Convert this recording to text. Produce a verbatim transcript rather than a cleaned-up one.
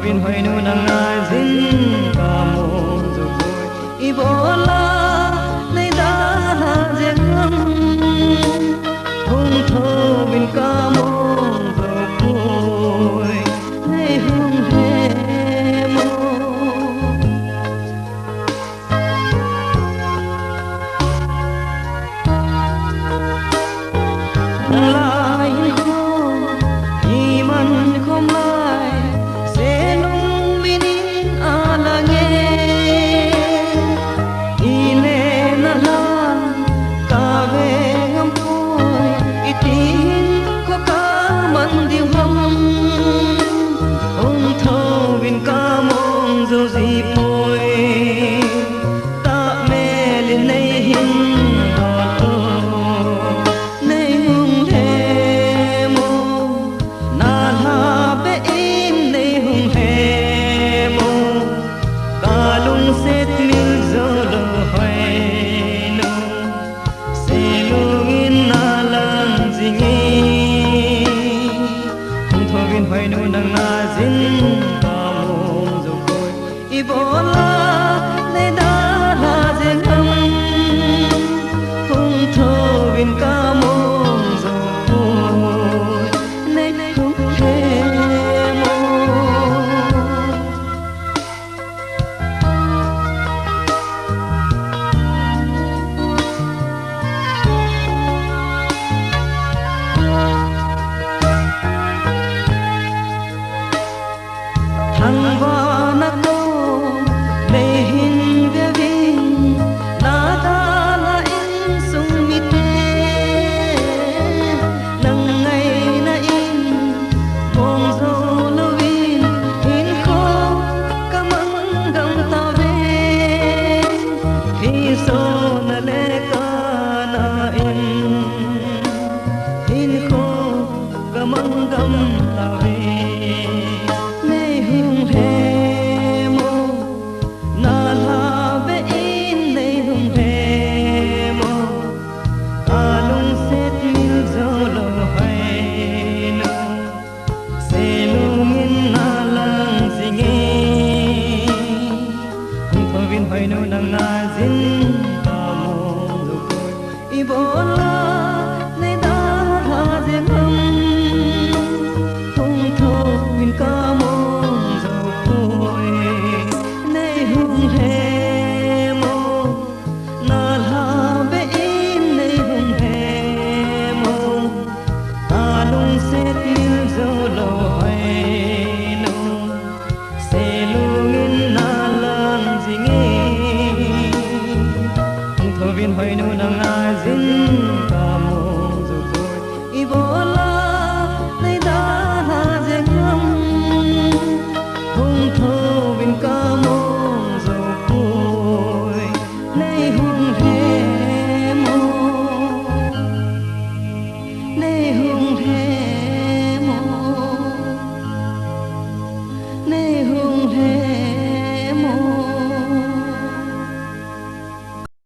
Vin hoinu nanga jin kamong jou poi. Ibola nei dalha jeng ham. Hung thouvin kamong jou poi. Nei hung lhem o. Nang la hinkho iman khom lai, selung min in alang e. Ile nalha kave ngam poi, iti hinkho kaman diu ham. Hung thouvin kamong jou ji poi. Tahmel in nei hin dol o, nei hung lhem o. Nalha beh in nei hung lhem o. Kalungset mil jou lou hoinu. Selung in nalang jing e. Hung thouvin hoinu nanga jin kamong jou poi. Ibola nei dalha jeng ham. Hung thouvin kamong jou poi. Nei hung lhem o. Thangvahna ko nei hin veuvin, na dalha insung mite. Nang ngaina in mong jou louvin, hinkho kamang gam tauve. Thisona le kana in hinkho kamang gam tauve. Nei hung lhem o. Nalha beh in nei hung lhem o. Kalungset mil jou lou hoinu. Selung in nalang jing e. Hung thouvin hoinu